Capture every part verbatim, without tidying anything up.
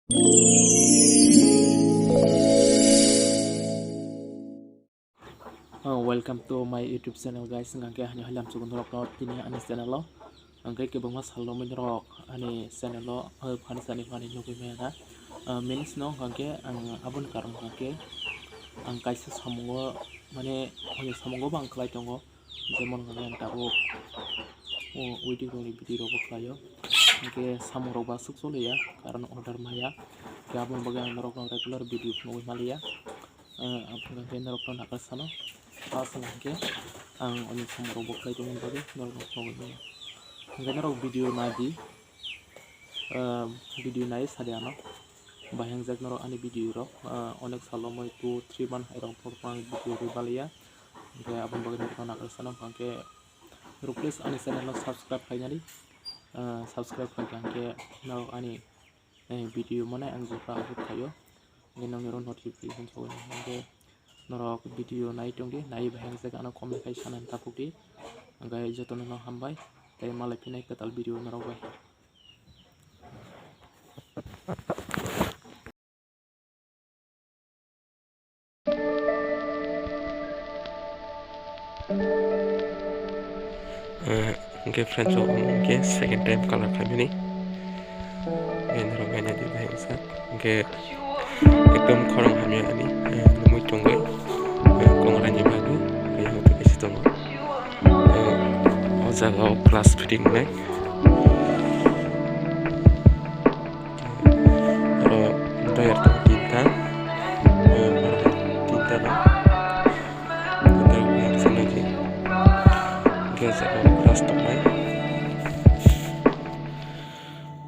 Oh, welcome to my YouTube channel, guys. Hwnkhe haino haino hamsukung norokno tini ani channel o. Hwnkhe kwbangma sal romwi norok ani channel o, uh, phani sani phani nugwi maya na. Uh, means no hwnkhe ang aboni karon hwnkhe ang kaisa samungo, mane, hwnwi samungo bo ang khlai tongo. Jemon hwnkhe ang tabuk, uh, wedding rokni video rokbo khlaio. Hwnkhe samungrokbo aswk choliya, karon order maya. Hwnkhe aboni bagwi ang norokno regular video phunugwi maliya. Ah, aboni bagwi norokno nakarchano. Aswk hwnkhe ang ani samungrokbo khlai tongmani bagwi norokno phunugwi maya. Hwnkhe norok video naidi, ah, video nai sadi ano. Bahengjak norok ani video rok, ah, onek sal romwi two three month hai rok phor phang video rwi baliya. Hwnkhe aboni bagwi norokno nakarchano. Hwnkhe norok please ani channel no subscribe khlainani. Ah, subscribe khlaikha hwnkhe norok ani, eh, video mane ang jepra upload khaio. Hwnkhe nokni oro notification sogwi mano. Hwnkhe norok video nai tongdi, nai bahengjak ano comment khai sanani takhukdi. Hwnkhe jotono no hambai, tei malai phinai kwtal video norok bai. Eh, hwnkhe friends, o hwnkhe second time colour khaimani. Hwnkhe norok naina di bahai wngkha. Hwnkhe ekdom khorang hamya ani, eh, lumui tongwi, eh, kongraini bagwi, hwnkhe hwnkhe kaisa tongo. Eh, o jaga o glass fitting wngnai. Oro dryer tongo tinta. Eh, oro tinta no. Tinta rok moksa nai di. Hwnkhe o jaga o glass tongnai.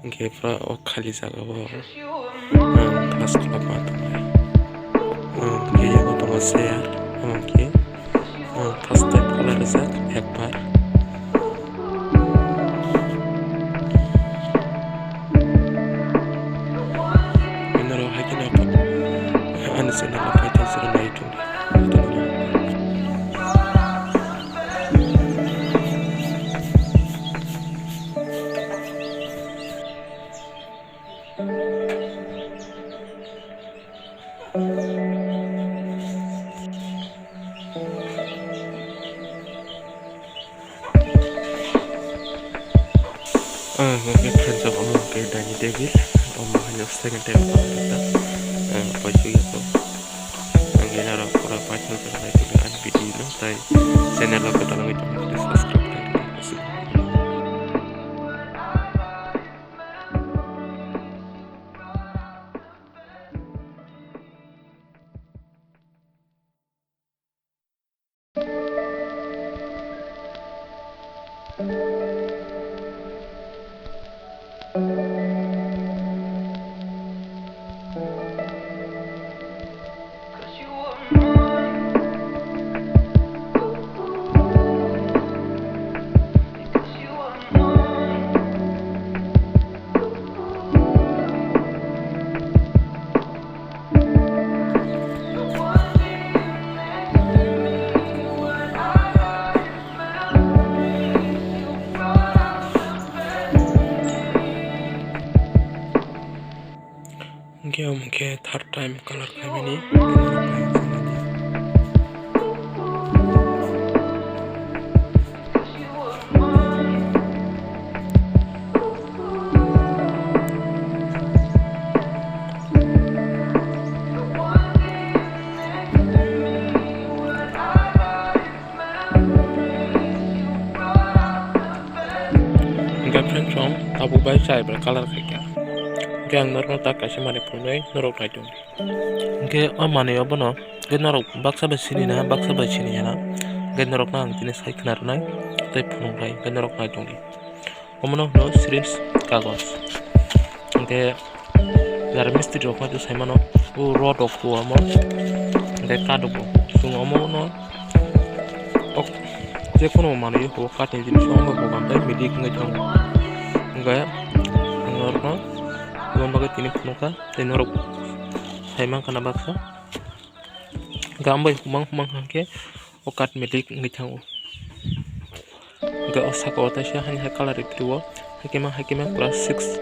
Hwnkhe pura o khali jaga o, ah, glass khulokma tongnai. Ah, hwnkhe yago tongo chair, omo khe, ah, first time khulai rijak ekbar. Bini ulo hai kheno ani channel o paithak jora nai tongdi. Ah, hwnkhe friends, omo hwnkhe dining table, omo haino second table, ah, paisuk ya kho. Hwnkhe norok pura paithak jora nai tongdi ani video no, tai channel o kwtal wngwi tongkha, please subscribe khlai di. Hwnkhe omo khe third time colour khaimani. Hwnkhe friends, chwng tabuk bai chai bai colour khaikha. Hwnkhe ang norokno tak kaisa manwi phunuknai, norok nai tongdi. Hwnkhe o manwi obono hwnkhe norok baksa bai sini na, baksa bai sini ya na. Hwnkhe norokno ang tini sai khna rwnai tei phunuknai, hwnkhe norok nai tongdi. Omono hwno series kagoj. Hwnkhe jara mistri rok hwnkhe saimano, o rod rok bo omo, hwnkhe kath rok bo. Chwng omono ok, jephuru manwi o kathni jinis o wngkha bo hwnkhe milik wngwi thango. Hwnkhe ang norokno oboni bagwi tini phunukha tei norok sai mankha na baksa. Hwnkhe ang bai humang humang hwnkhe o kath milik wngwi thango. Hwnkhe o saka o taisa hani hai colour riprio, haikhe ma, haikhe ma class six.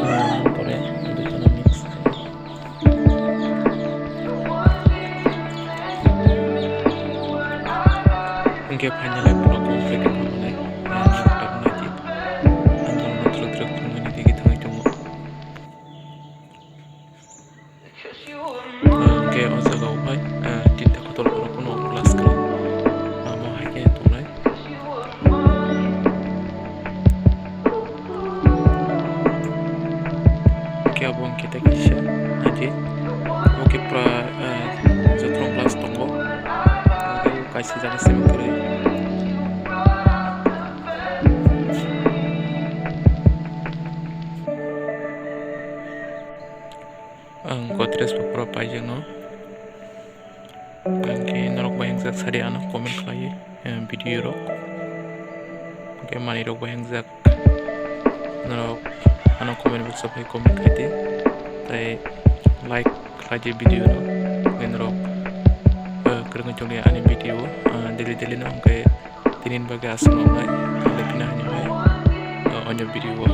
ah, tore, duijono mix. Hwnkhe finally borok complete wngkha hwnwi, ah, norok tabuk nai di. Ang norokno twrwk twrwk phunuknani digi thangwi tongo. Hwnkhe o jaga o phai, ah, tinta kotor borok phano glass kwrwi. Amo hai khe tongnai. Hwnkhe abo hwnkhe tei kisa, naidi. Omo khe pura, ah, jotono glass tongo. Hwnkhe kaisa jaga se kwrwi. Ang Godrej bo pura paijak no. Ang khe norok bai wngjak sadi ano comment khlaiwi, eh, video rok. Hwnkhe manwi rok bai wngjak norok ano comment box o phai comment khaidi. Tai like khlaidi video no. Hwnkhe norok, eh, kwrwngwi tongdi ani video, eh, daily daily no hwnkhe tini bagwi aswk no wngnai. Hwnkhe phina haino hai, eh, onyo video o.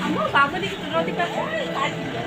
Amo babu di tu roti ka.